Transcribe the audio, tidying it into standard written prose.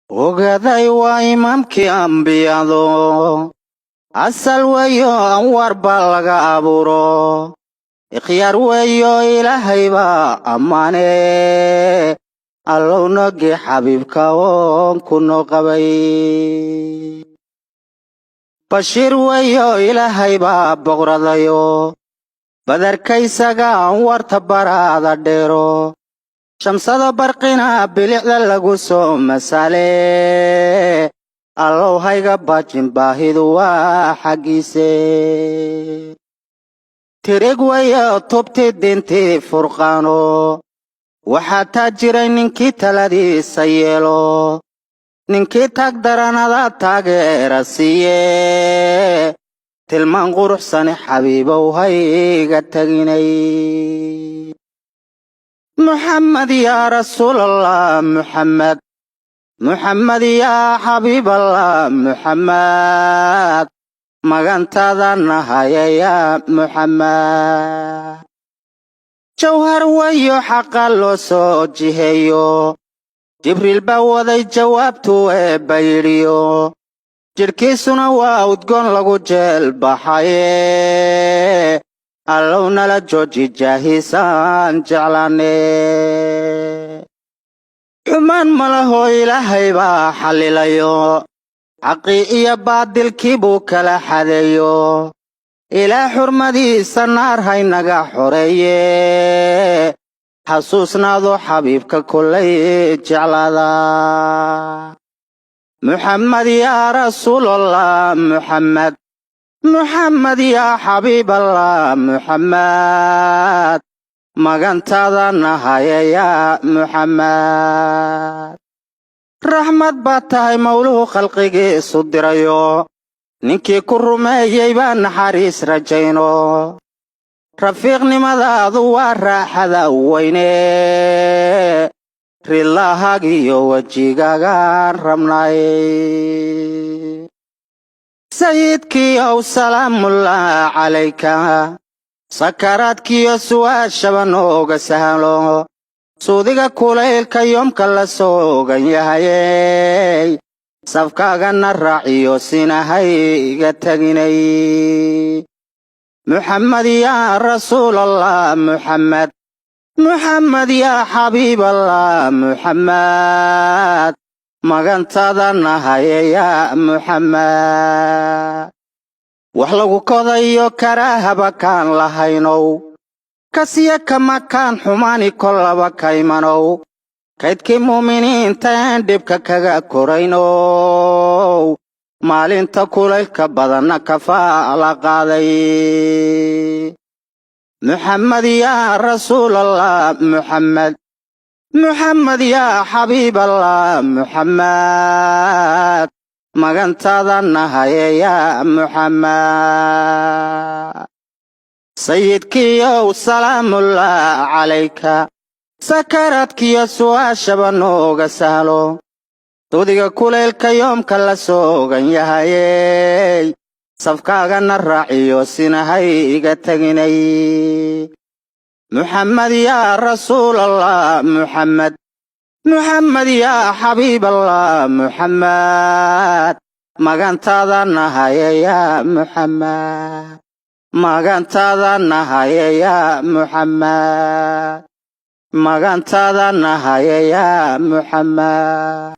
Ogaday waa imaamkii ambiyado, asal weeyo anwaar baa laga abuuro, ikhyaar weeyo Ilaahay baa ammaane. Allow nogi xabiibka oon ku noo qabay. Bashiir weeyo Ilaahay baa boqradayo, badarkaysaga anwarta baraada dheero, shamsada barqina bilicda lagu soo masale. Allow hayga baajin, baahidu waa xaggiise. Tirig weeyo tubti dintii furqaano, waxaa taa jiray ninkii taladiisa yeelo, ninkii taag daranada taageera siiye. Tilmaan quruxsane xabiibow hayga teginay. Muxamed yaa Rasuulallah, Muxamed, Muxamed yaa Xabiiballah, Muxamed, magantaada nahaya yaa Muxamed. Jawhar weeyo xaqa loo soo jiheeyo, Jibriil baa waday jawaabtuu eebba yidhiyo, jidhkiisuna waa udgoon lagu jeel baxaye. Allow nala jooji jaahiisaan jeclaane. Xumaan malahoo Ilaahay baa xallilayo, xaqii iyo baadilkii buu kala xadeeyo. Ilaa xurmadiisa naar haynaga xoreeye. Xasuusnaado xabiibka kollay jeclaada. Muxamed yaa Rasuulallah, Muxamed, Muxamed yaa Xabiiballah, Muxamed, magantaada nahaya yaa Muxamed. Raxmad baad tahay Mawluhu khalqigiisu dirayo, ninkii ku rumeeyey baa naxariis rajayno. Rafiiqnimadaadu waa raaxada weyne, ridlahaagiyo wejigaagaan rabnay. Sayidkiiow salaamullah calayka, sakaraadkiyo su'aashaba nooga sahlo, suudiga kulaylka yoomka la soogan yahayey, safkaagana raaciyo sinahayga teginay. Muxamed yaa Rasuulallah, Muxamed, Muxamed yaa Xabiiballah, Muxamed, magantaada nahaya yaa Muxamed. Wax lagu kodayo karaahaba kaan lahaynow, kasiya kama kaan xumaani kollaba kaymanow, kaydkii muuminiinta een dhibka kaga koraynow, maalinta kulaylka badanna kafaala qaaday. Muxamed yaa Rasuulallah, Muxamed, Muxamed yaa Xabiiballah, Muxamed, magantaada nahaya yaa Muxamed. Sayidkiiow salaamullah calayka, sakaraadkiyo su'aashaba nooga sahlo, dudiga kulaylka yoomka la soogan yahayey, safkaagana raaciyo sinahayga teginay. Muxamed yaa Rasuulallah, Muxamed, Muxamed yaa Xabiiballah, Muxamed, magantaada nahaya yaa Muxamed, magantaada nahaya yaa Muxamed, magantaada nahaya yaa Muxamed.